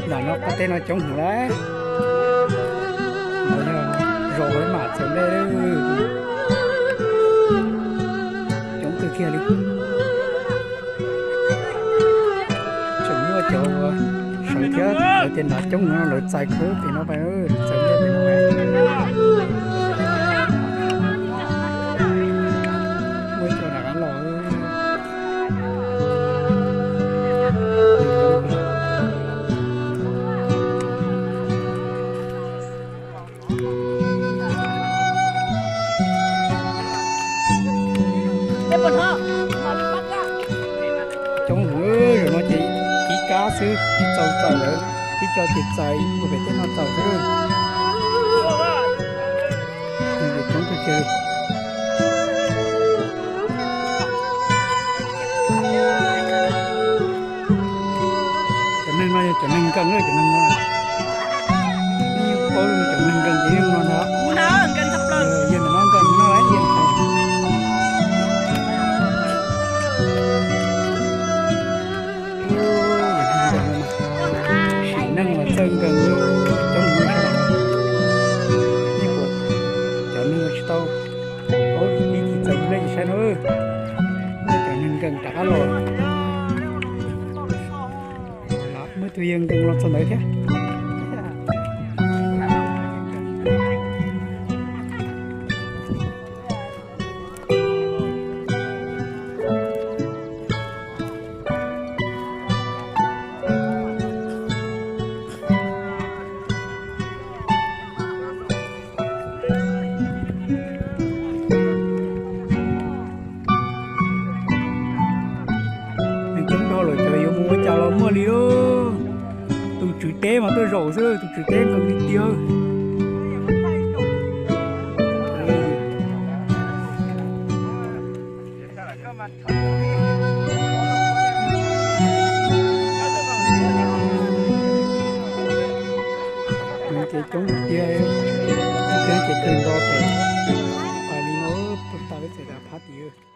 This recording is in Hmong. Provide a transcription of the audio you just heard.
Nram no qab teb no coob heev lawm. Zaum mam txawm nplej, coob kawg kiag li. Tseem muaj cov uas sawv thiab lawv tias nram coob no lawv txais khawb pem no, txais nplej pem no. Muaj cov nram qab los. Coob heev, zaum no ces ib kab xwb, ib txaus txais lawm, ib co ces txais mus pem tej no txaus xwb. Coob kawg kiag li. Cov neeg no yog cov neeg nkees, cov neeg no, yeej paub cov neeg nkees ces yeej no ntag. Yog ntawm no nkees no lawm yeej hais. Sim neej los txawj nkees, coob heev sab. Ib puas cov neeg tsis tau paub ib txhis txais lej tsis saib no, cov neeg nkees rov qab los. Muaj tus yawg nkees los txog ntawd thiab. Neeg coob dhau lawm, cov yuav mus ua cas los muaj li lauj. Tus tswv teb mas tuaj zaum xwb, tus tswv teb nkees li tiag. Ces coob tiag, ces kawg nto pem, pais li no, pem tas peb txawm tas phab tid.